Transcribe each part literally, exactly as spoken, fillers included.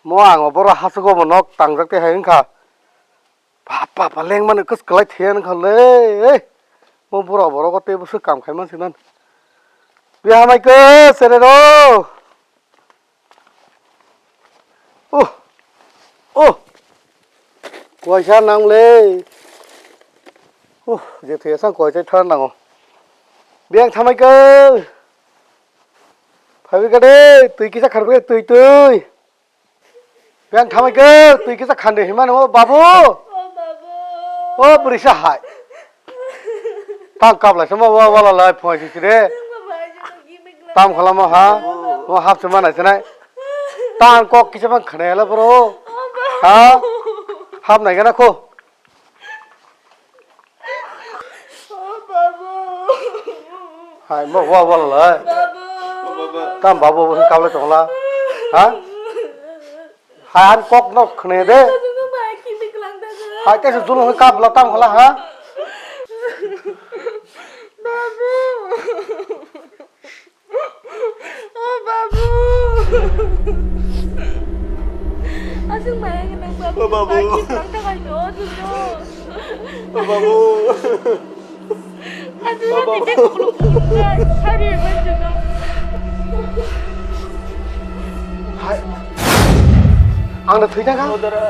Mo ang o borok hachugo bo nok tangjak tei hai wngkha. Bap, bap, lengmani kwswk kwlai thwiya wngkha le. Mo borok borok o tei bwswk kam khai man sinan. Bihamai khe sere ro. Oh. Oh. Kuaisa nang le. Oh, je thwiya sang kuaisa thar nango. Biang thamai khe. Phabi kade twi kisa kharbe twi twi. Yang thamai khe twi kisa khande himani o babu. O babu. O brisa hai. Tang kap lai sama wa wala lai phoi si re. Tam khala mo ha. Mo hap se manai senai. Tang kok kisa man khane la bro. Ha? Hap nai gana kho. Hai, mo wa wa la. Tam babu bo kable tongla. Ha? Hai, an kok no khne de. Hai, te su julu kap la tam khala ha. Oh, babu. Aswk maya gwnang babu. Oh, babu. Baki bwlak thangkha no, duno. Oh, babu. Aswk. Oh, babu. Tei kukuluk kukuluk kha, sari man duno. Hai. Ang no thwi thangkha? Oh, dara.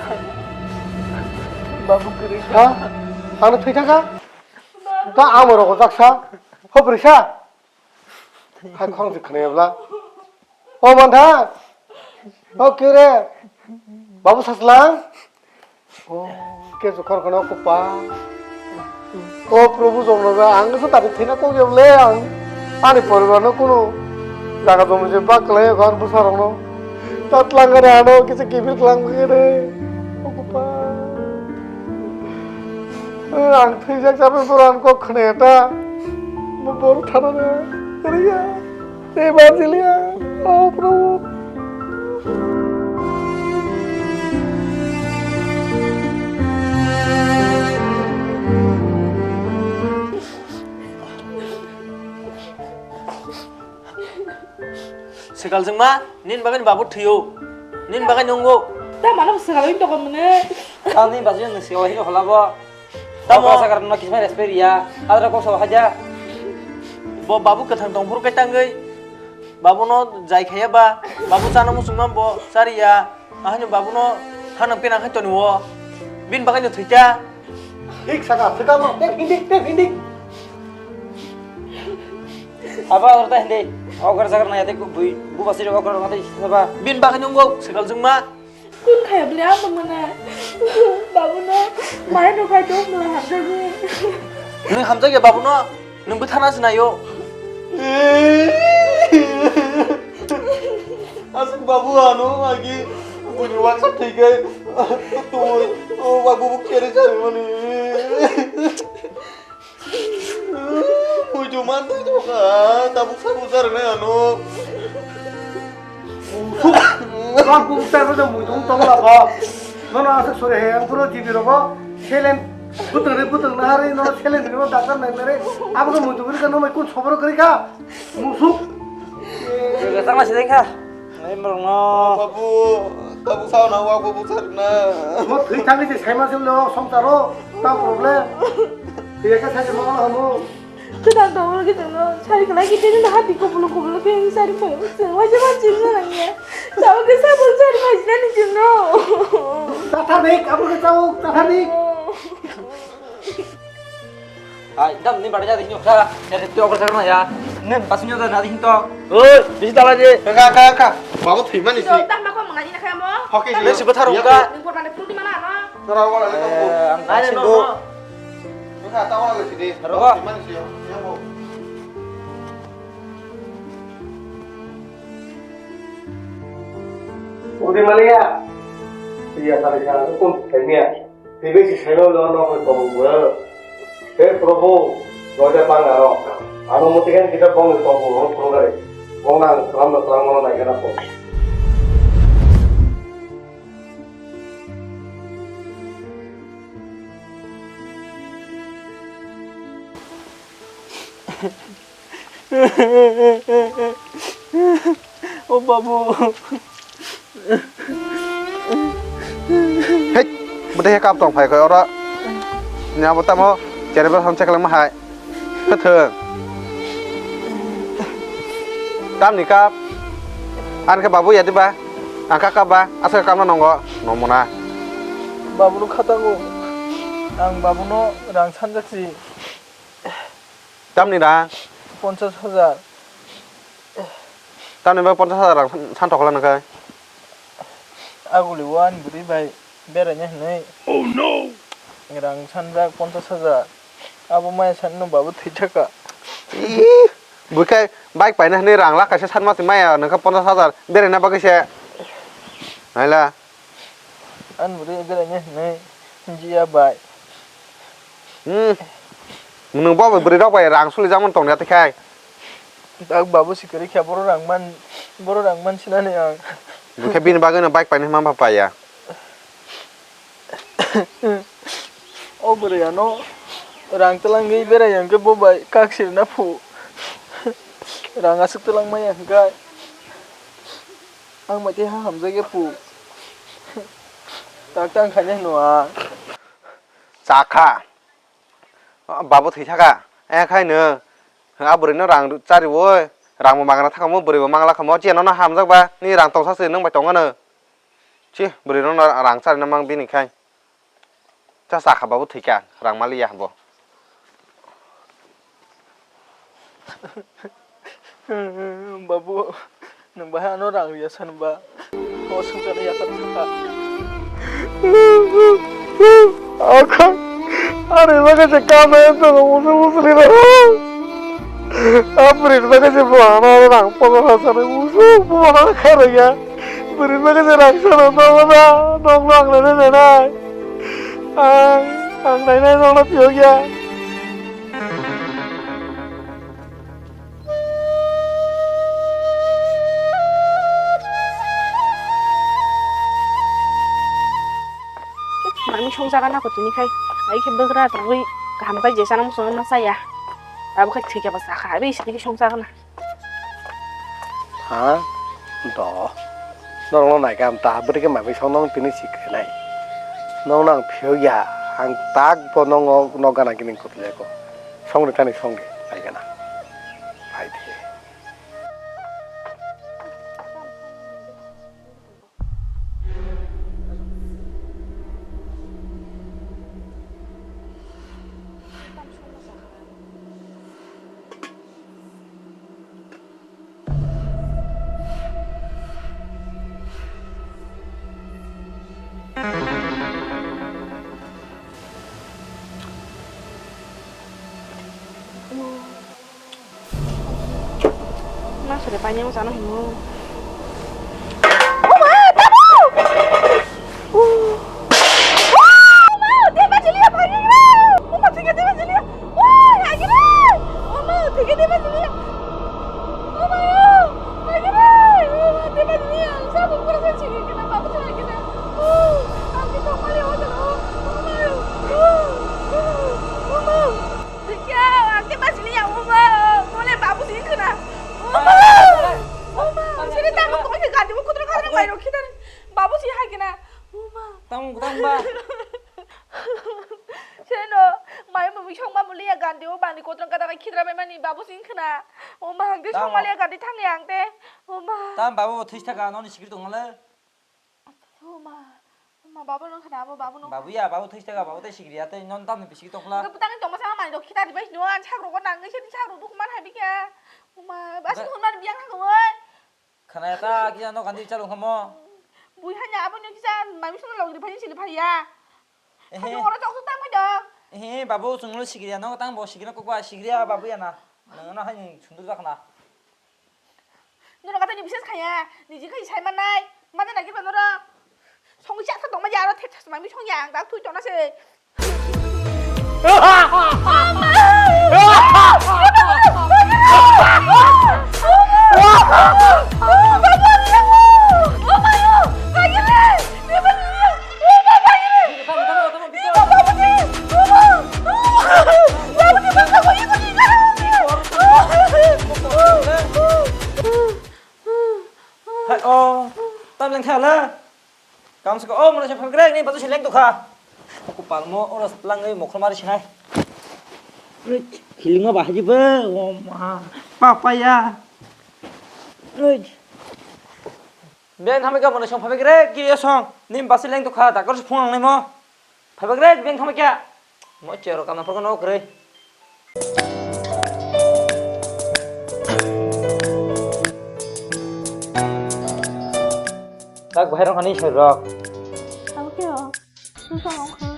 Babu kwrwi. Ha? Ang no thwi thangkha? Babu. Ta ang rokojak sa. Ho bwrwi sa. Hai khorang se khwnaya bwla. O mantha. O kere. Babu saslang. O kesu khor khano kupa. O Prabhu jomno ba ang se tadi thina kok ya bwle ang. Ani poribar no kuno jaga jomi je bak lai khor bwsa rok no. Tatlang gare ano kisa kibil klang gare. O kupa. Ang thwijak chabai borok ang kok khwnaya ta. Bo borok thana na. Kwrwi ya. Tei manjiliya. O Prabhu. Swkal jwngma, nini bagwi ni babu thwiyo. Nini bagwi nungo. Ta mano swkal wng toko mwnwi. Tamni bagwi nung swkal hino hola bo. Tamo. Tamo sakar no kismai respect ya. Adra kok so haja. Bo babu kwthang tongphuru kai tangwi. Babu no jai khaya ba. Babu chana muchungma bo chariya. Ahani babu no hanang penang khai toni wo. Bin bagwi no thwita. Hik saka, saka mo, tek hindik, tek hindik. Aba, orta hindi. Okra sakra na yate bui, bu basiri okra na yate saba. Bin bagwi nungo, swkal jwngma. Kun khaya bwle ang mangmana. Babu no, maya no khai to mala hamjagwi. Nwng hamjakya babu no, nwng bwthana sinayo. Aswk babu ano agi buini waksa thwikai twi o babu bo kere sarimani. Muitu man twi tongkha tabuk sabuk sarinai ano. Bak buk tei rojak muitu tongla bo. Nono aswk sori hai ang puro jibi rogo selen butwng ri butwng naharwi nono selen ri no daktar nai nare abo khe muitu kwrwi kha no mai kun soboro kwrwi kha. Musuk. Tangma sideng kha. Nai morong no. Babu, babu sao na, wa babu sar na. Mo thwi thangwi se saima se lo song taro, ta problem. Thwi ka sai mo hamo. Kedang tong lagi tong no, sari kena kita ni hati ko bulu ko bulu ke sari mo. Wajah macam mana ni? Tahu ke sabar sari macam ni no. Tata nik, apa ke tahu, tata nik. Ai, dam ni bada jadi nyok sa. Ya, tu okra sakna ya. Nen, pas nyok da nadi hinto. Oi, bisi tala je. Ka, ka, ka. Babu thwi mani si. Tang ma ko mangani na kaya mo. Hoki si. Bisi bethar ka. Ni por mane pruti mana ano. Nara wala le tong. Eh, ang kasih do. Ka ta wala le si de. Ro. Thwi mani si yo. Ya bo. Udi maliya. Iya tali ka ko thwi mani. Twibai si saimano no nokni tongmung bo. He Probhu, noida bang aro. Ano muti khe kita bongni tongmung no phunukgari. Bongno ang swlamno swlangmano naikhe na kho. O babu. Tei kap tong phai khe oro. Ni abo tamo chereba sam cheklangma hai. Thwng. Tamni kap. Ani khe babu ya diba? Ang kap kap ba, aswk kap no nongo. Nongmona. Babu no khatango. Ang babu no rang sanjak si. Tamni rang? Ponchas hajar. Tamni bai ponchas hajar rang san-, santok khala nangkhe? Aguli o ani bwrwi bai beraina hinwi. Oh no! Rang sanjak ponchas hajar. Abo maya sanino babu thwi thaka. Ih, bwkhe bike paina hinwi rang lak kaisa sanma twi maya nangkhe ponchas hajar beraina bagwi se. Naila. Ani bwrwi beraina hinwi jiya bai. Hmm. Nwng bo bwrwi rok bai rang sulijakmani tongya tei khai. Tak babu sikiri khe borok rang man, borok rang man sinani ang. Bwkhe bini bagwino bike painai hwnba paiya. O bwrwi ano rang twlangwi berai hwnkhe bo bai kak sirina phu. Rang aswk twlang maya hwnkhe. Ang bai tei ha hamjakya pu. Tak tang khainai hwno ang. Chakha. Babu thwi thaka. Eh, khai nw. A bwrwi no rang chari woi. Rang bo magana thaka mo, bwrwi bo mangla kha mo. Chiya no hamjak ba. Ni rang tongsa se nwng bai tong ano. Chi, bwrwi no rang chari na mang bini khai. Cha sakha babu thwikha, rang maliya bo. Babu, nwng bahai ano rang riya sanba. O swngcharni yakarwi thangkha. Akha, ani bagwi se kama tongo musu musuli rok. Apri bagwi se bo ano rang pogo hasani musu bo ano kharaya. Bwrwi bagwi je rang sana nokno na, nokno ang nai nai nai. Ang, ang nai nai nokno phiyok ya. Mami songjaga na kotini khai, ai khe bwkra tongwi kaham khai je sana muchungma saya. Abo khai thwikhe bo sakha, abi sini songjaga na. Ha? Do. Norokno naikha ang ta bwrwi khe mabwi song nong tini sikrinai. Nongno ang phiyok ya, ang tak bo nongo nok gana gini kutleko. Songri thani songri naikha na. Phai di. Ma sore painani chana hinwi. O ma, tamo! O ma, tei bachiliya, bachiliya! O ma, tei bachiliya! O, hagire! O ma, tei bachiliya! O ma, hagire! O ma, tei bachiliya! Sa bu kura sa chigi kena, babu sa kena. O, ang kito mali hoda. O ma, o ma. Kya, ang khe bachiliya, o ma, mole babu si khna. O ma, o ma, sini tamo koi khe gandi bo kutra khana bai rokhi dan. Babu si hai khna. O ma. Tamo, tamo ba. Seno, mai mami song ma muliya gandi o bani kutra kada kai khidra bai mani babu si khna. O ma, ang khe song maliya gandi thang yang te. O ma. Tam babu bo this thaka noni sikri tong le. O ma, o ma, babu nung khna, abo babu nung. Babu ya, babu thais taka, babu tei sigriya, tei non tamni bisigi tongla. Bwtang tongma sama mani rok khita ribai no, an sak rok nang, ese sak rok duk man hai bikya. O ma, bas hon man biang thang oi. Khna ya ta, kisa no kandi chalo khamo. Bui hanya abo nyo kisa, mami sung log ribai sini phariya. Ehe. Hanya ora chok tam kai dong. Ehe, babu sung lo sigriya, no tang bo sigriya kok ba sigriya babu ya na. Nang no hai sundur jak na. Norok kata ni bises khaya, niji khai sai manai, mana nagi ba norok. Song jak sa tong ma ya aro thek sa mami song ya ang dak thui tong na se. Hai, oh, tam leng kha la. Kam se ko, oh, mona se phang grek ni, batu se leng tu kha. Kupalmo oro slangwi mokhor mari sinai. Hilingo bahai bo, o ma, papaya. Beng thamai ka mone song phabe gre, ki song, nim basi leng to kha, dakor phung ang nemo. Phabe gre, beng thamai ka. Mo chero kana phor no gre. Tak bahai rok ani soi rok. Tamo khe o? Susha mong khe.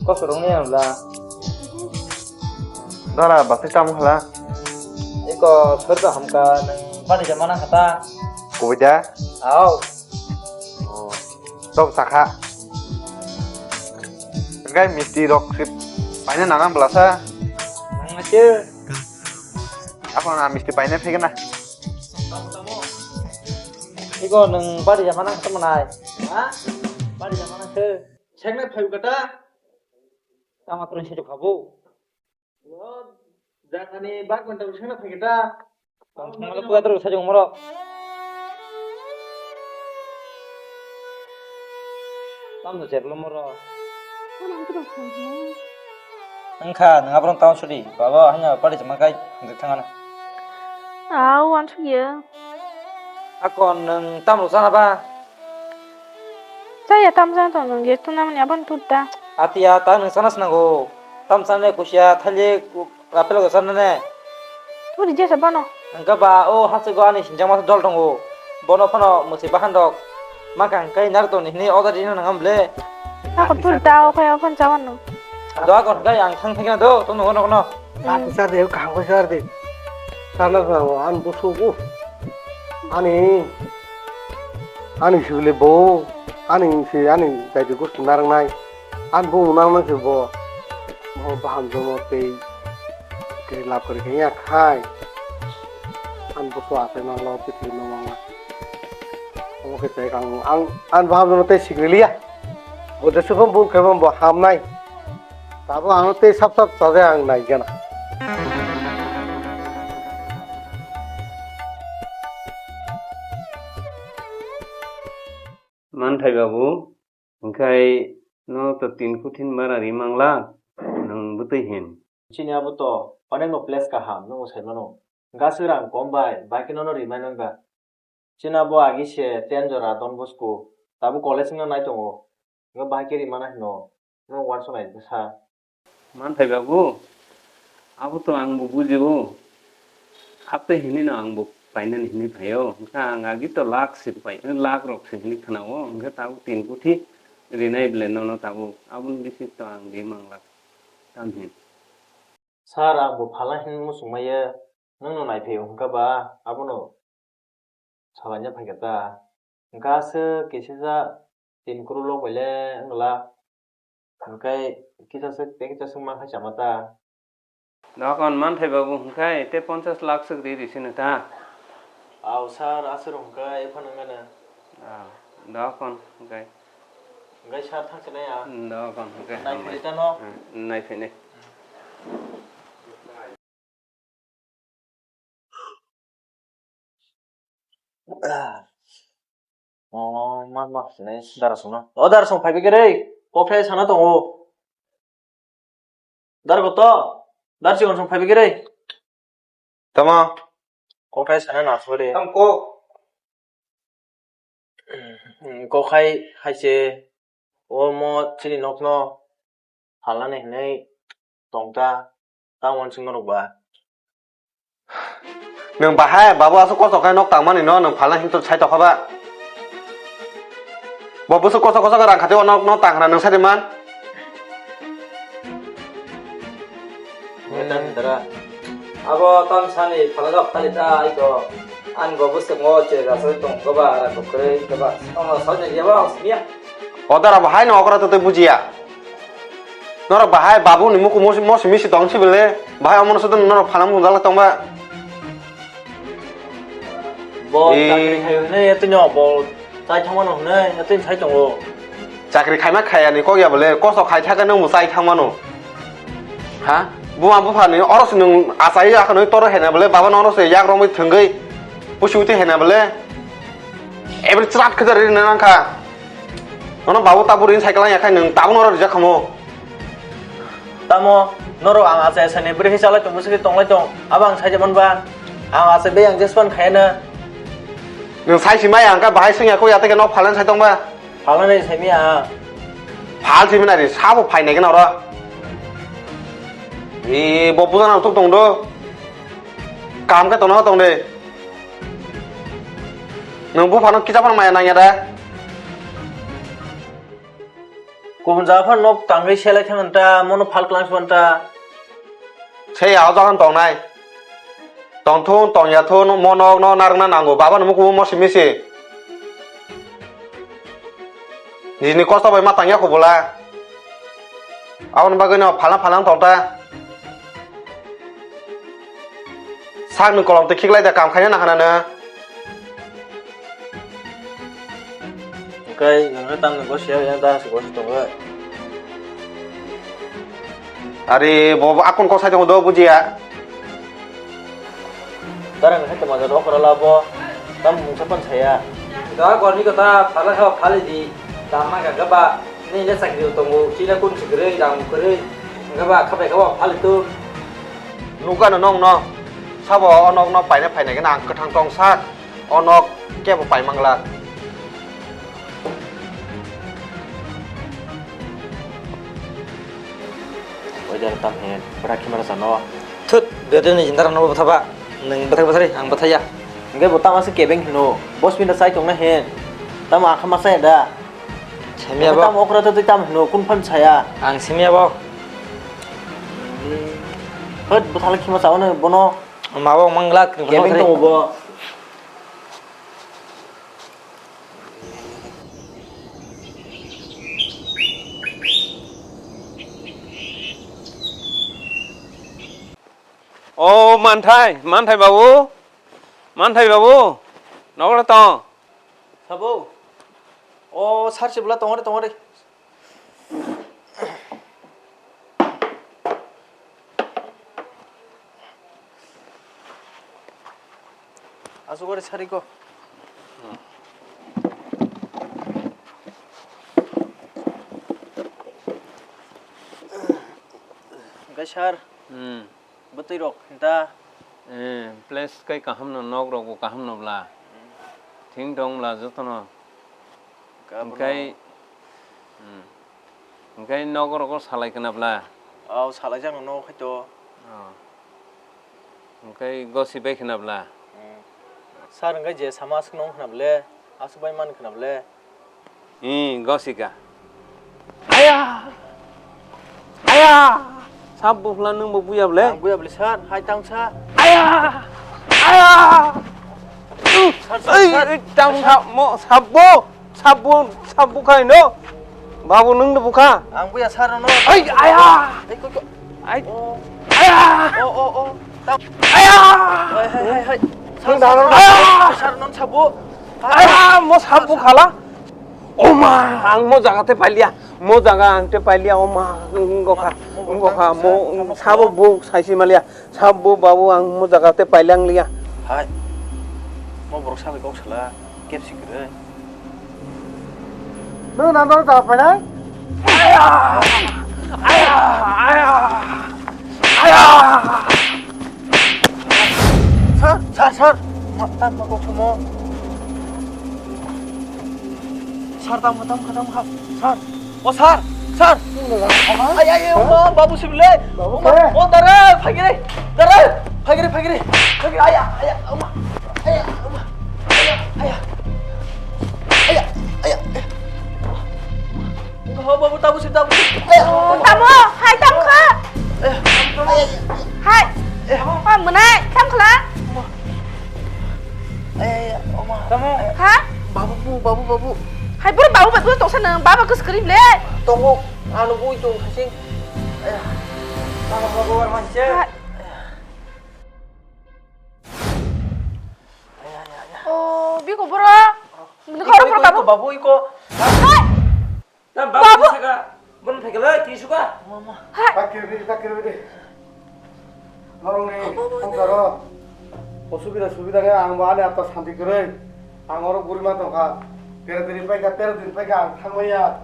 Kosong rok ni ang bla. Dara basi tamo khala. Iko soi to hamka nang bani jama nang kata. Kubui da? Au. Oh. Tok sakha. Engkai misti rok sip paina nanang belasa. Nang ache. Ako na misti paina phege na. Iko nang bari jama nang temanai. Ha? Bari jama nang se. Sekna phayu kata. Tama kurang sejuk khabu. Jangani bak mantang sengna phai kita. Tong thangma lo kuya terus saja umro. Tam do cher lo moro. Wngkha nang abrong tang sudi. Baba hanya pari chama kai hanjak thangana. Au wan suya. Akon nang tam ro sana ba. Chaya tam sana tong nang je tu namani abon tutta. Atia ta nang sana sinago. Tam sana kusia thali. Apple ko sana ne. Turi jesa bano. Engka ba o hase go ani sinjang masa dol tongo. Bono phano musi bahan dok. Maka engkai nar to ni hini order dina nangam ble. Ako turi ta o kaya phone chawan no. Do ako engkai ang thang thang do to no no no. Aku sar de kaham ko sar de. Sana sa an busu ko. Ani ani sule bo ani si ani dai de gustu narang nai. An bo unang nang se bo. Bo baham jomo tei. Kiri lab kiri khe ya khai. Ang busu asai mang lo, pitri mang mang. Omo khe tei kang ang, ang baham no tei sikri liya. Bo de sukho bun khe bo hamnai. Tabo ang tei sap sap chaje ang nai gana. Manthai babu, hwnkhe no to tin kuthi ni bara ri mangla, nwng bwtwi hin. Chini abo to onek no place kaham, nwng sai mano. Gaswk rang kom bai, bai khe nono rimai nang da. Chini abo agi se ten jora Don Bosco, tabuk college wngna nai tongo. Nwng bai khe rimana hino, nwng uansuk nai sa. Manthai babu, abo to ang bo bujio. Hapte hini no ang bo painani hini phaio. Hwnkhe ang agi to lakh se pai, lakh rok se hini khwnao. Hwnkhe tabuk tin kuthi rinai ble nono tabuk. Aboni bising to ang ri mangla. Tamhin. Sir, ang bo phala hin muchung maya. Nwng no naiphai hwnkha ba, abono salaina phaikha ta. Hwnkha aswk kisisa tin kuru lok bai le wngla. Hwnkhe kisaswk tei kisaswk mankha chama ta. Dokon manthai babu hwnkhe tei ponchas lakh swk ri ri sino ta. Au sir, aswk hwnkhe ephano wngana. Ah, dokon hwnkhe. Hwnkhe sir thangsinai ya. Dokon hwnkhe. Naiphai tano. Hmm, naiphai nai. Oh, ma, ma, sini, darasongno. Oh, darasong phai bigire. Kokthai sana tongo. Dar goto. Dar sigon song phai bigire. Tama. Kokthai sana na sore. Tam ko. Kokhai haise omo chini nokno phalnani hinwi tongta, ta uansuk norok ba. Nwng bahai babu aswk kosto khe nok tangmani no nwng phalna hinwi sai tokha ba? Bo bwswk kosto kosto khe rang khati o nok no tang hwnna nwng sai man? Metan dara. Abo tam sani phalajak thali ta aiko. An go bwswk ngo che rasa tong go ba ara ko kre go ba. Tong sa je ya ba smiya. O dara bahai no okra to te bujiya. Norok bahai babu ni muku mosi mosi misi tong si bele. Bahai omono sodon norok phalam hunjala tong ba. Bo Eh. Chakri khai hwnwi, tini bo chai thangmano hwnwi, tini sai tongo. Chakri khaima khayani kok ya bole, koso khai thaka nung bo chai thangmano. Ha? Buma buphani oro se nung achai ya khano toro hena bole, baba no oro se yak romwi thwngwi, pusi uti hena bole. Ebri chrat khajari rina nangkha. Nono babu tabuk ring cycle ya khai nwng tabuk noro rijak khamu. Tamo, norok ang achai achai ni bwrwi khe chalai tong bwswk khe tonglai tong. Abo ang saijak man ba. Ang achai bai ang jespan khaya na. Nwng sai si mai ang kha bahai swngya kho ya tei khe nok phalan sai tong ba. Phalan nai sai miya ang. Phal si mina ri sabo phai nai gana oro. Ri bo buja nang tuk tong do. Kam khe tong no tong de. Nwng buphano kisa phano maya nangya da? Kubun jaga phano nok tangwi selai thang ta, mono phal klang swan ta. Se ya o jagan tongnai. Tongthun, tongyathun, mo nok no narwkna nango. Baba no mukubu mo simi si. Nini kosto bai ma tangya kubula. Aboni bagwi no phalang phalang tong ta. Sakni kolom twi khiklai da kam khaina nangkha na nwng. Hwnkhe nwngkhe tamni gosiya ya da se gosi tongo. Ari bo akon kok sai tongo do bujiya. Darang hai tama jano okra labo tam mungsa pan saya. Da gorni kota phala kha phali di. Tama ga gaba. Nini le chakri tongo, chini kun si kwrwi, rang kwrwi. Hwnkhe ba khabai khe ba phali tu. Nukano nongno. Sabo o nokno paina phainai gana ang kwthang tong sak. O nok kebo paimang glak. Wajar tam he, bwra khimara sano. Thut, bede ni jindar no bwtha ba. Nwng bwthai bwthari, ang bwthai ya. Hwnkhe bo tamo se kebeng hino. Bos minda chai tongna he. Tamo akha ma chaya da. Simi abo. Tamo okra to twi tam hino, kun phan saya. Ang simi abo. Hot, bwthala khima sao no bono. Mabo manglak. Kebeng tongo bo. O Manthai, Manthai babu, Manthai babu, nokla tong. Sabo, o sar se bwla tongore, tongore. Asugore sari ko. Hwnkhe sir, hmm, bwtwi rok hinta. Eh, place kai kaham no, nok rok bo kaham no bla. Hmm. Thing dong bla joto no. Hwnkhe, hmm. Hwnkhe nogo rogo salai khna bla? Aw, salai jak no khaito. Oh. Hwnkhe gosi bai khna bla? Hmm. Sir hwnkhe je sama aswk nong khna bwle, aswk bai man khna bwle. Ih, gosi ka. Aya! Aya! Sab bukhla nwng bo buya bwle? Ang buya bwle sir, hai tang sa. Aya! Aya! Sir, sir, ei, sir. Ei, tang sa mo sab bo. Sabo, sabo khai no. Babu nwng no bukha. Ang buya sir no. Ai, aya. Ai, ko, ko. Ai. Oh. Aya. Oh, oh, oh. Tam. Aya. Hai, hai, hai, hai. Nwng sir, dano sir, aya. Sir, nwng sabo. Aya, mo sabo khala. Oma, ang mo jaga te pailia. Mo jaga ang te pailia, oma. Ngokha, mo, mo, ngokha, mo, sabo bo saisi malia. Sabo babu ang mo jaga te pailang liya. Hai. Mo borok sabai kok sala kep si kwrwi. Nwng nang nang jaga painai? Aya! Aya! Aya! Aya! Sir, sir, sir. Ma, ta ma kok samo. Sir, tam kha, tam kha, tam kha. Sir. O sir, sir. Nwng no jaga painai? Ay, ay, ay, oma, babu sibile. Babu oma, sir. O dara, phagire. Dara, phagire, phagire. Phagire, aya, aya, oma. Aya, oma. Aya, aya. Aya, aya, aya. Oma, babu, tabu sib, tabu sib. Aya, oma. Tamo, hai, tam kha. Aya, aya, aya. Hai. Aya. Hai, mwnai, tam khla. Oma. Aya, aya, oma. Tamo. Ha? Babu, babu, babu. Hai, buru babu, babu, tongsa nang, baba kos krim le. Tongo, anu bui tong sing. Aya. Babu, babu, war masih. Hai. Aya, aya, aya. Oh, biko boro. Iko, iko, iko, babu, iko. Hai. Tam babu. Babu saka, bon phaikala, tisuka. Mama. Hai. Takir bidi, takir bidi. Norongni, babu, songsaro. Osubida, subida khe ang bo ani atta santi kwrwi. Ang oro gurima tongkha. Tero din paikha, tero din paikha, ang thangmaya.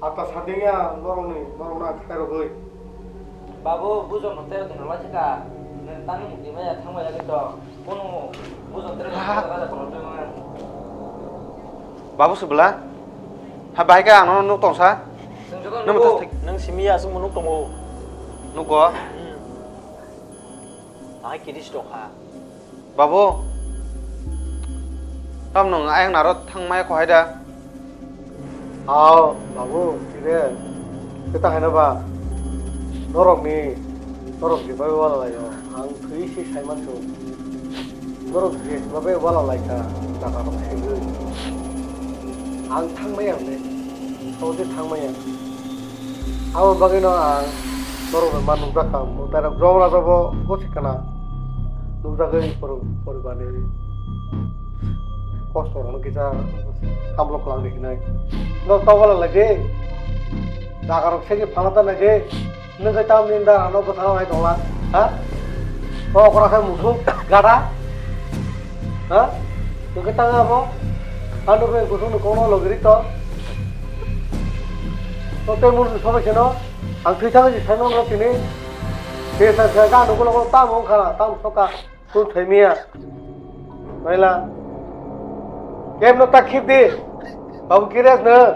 Ata sadingya, norokni, norokno ang khairogwi. Babu, bujo no tero din lai thaka. Nang tangni mukti maya thangmaya kito. Kono bujo tero din Ha? Paikha, kono tengma. Babu Subla? Ha, bahai khe ang nono nuk tongsa? Nang nugo. Thik, nang simi ya, aswk nuk tongo. Nugo? Hmm. Bahai kiris tokha. Babu, tam nung ayang naro thangmaya kohai da? Ao, babu, tide, keta haino ba, norokni, norok je bai wala laio, ang thwi se saiman su, norok je bai wala laika, jaga rok segwi, ang thangmaya hwnwi, tong je thangmaya. Abo bagwino ang norokno ma nukjakha, mwtai rok jom raja bo gosi khna nukjagwi por-, poribarni kosto rokno kisa hamlo kwlangdi hinwi. Norok tongwla lai di, jaga rok segwi phalna ta nai di, nwng khe tamni da ano bwthang hai tongla, ha? O okra khe musuk gada, ha? Nwng khe tang abo, ano beng kusung ni kono logiri to. To tei munu sobai seno, ang thwi thang si saimano tini. Te sa sa ga no gulo gulo tamo wngkha, tamo soka, tun thai miya. Naila. Kem no tak khip di. Babu Kiras no.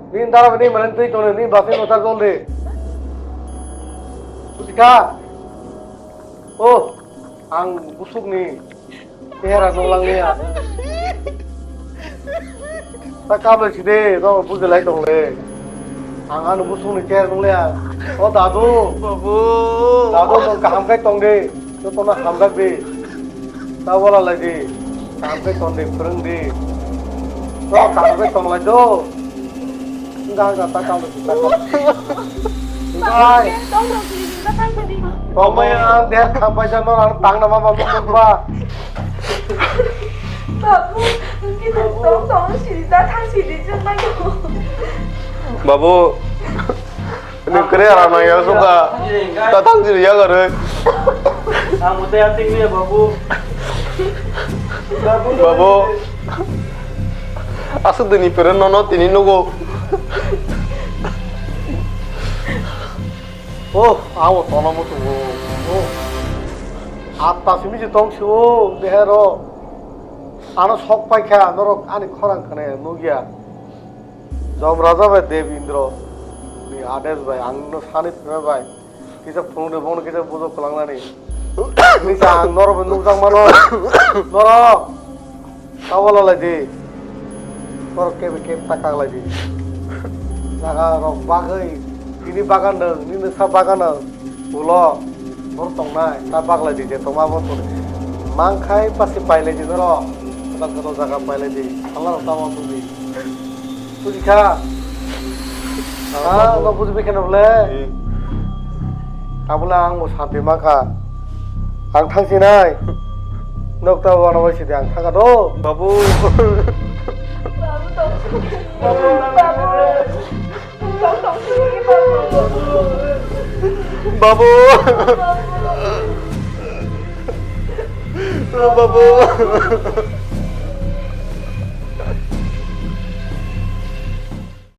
Ni dara ni manan twi tone ni basi no tar jol di. Buji kha. Oh, ang busuk ni. Chehra nung lang ya. Ta kablai side, no bujilai tong le. Ang ano busung ni chehra nung le ya. O dadu. Babu. Dadu, no kaham kai tong de. No tona hamjak de. Ta wala lai de. Kaham kai tong de, phrwng de. No kaham kai tong lai do. Enggak, enggak, tak kamu, tak kamu. Enggak. Tong dong, sini, sini, tak kamu, sini. Tongmaya, dia kampanye no ang tang nama mau ba. Babu, kita tong, tong, sini, tak, tang, sini, jangan, babu. Babu, ini kere orang nang ya suka. Tatang sini ya kare. Ang mutai ating niya, babu. Babu. Aswk dini peren nono tini nugo. Oh, abo tono mutungo. Oh. Atta simi je tong siwo, dehero. Ano sok paikha, norok ani khorang khane nugya. Jom Raja bai Dev Indro ni ades bai, ang no sani phima bai. Kisa phunukni bono kisa bujo kwlangnani. Nisa ang norok bai nukjak mano. Norok. Tawala lai di. Norok kebe kebe ta kak lai di. Jaga rok bagwi. Nini bagan no, nini sa bagan no. Ulo. Bor tongnai. Ta bak lai di je tongma bo tong. Mangkhai pasi pai lai di norok. Kotor kotor jaga pai lai di. Hala rok tamo tong di. Buji kha. Ah, no buji bikhe no le. Tabule ang bo santi ma kha. Ang thang sinai. Nok ta wana bai sidi ang thang do. Babu. Babu. Babu. Babu.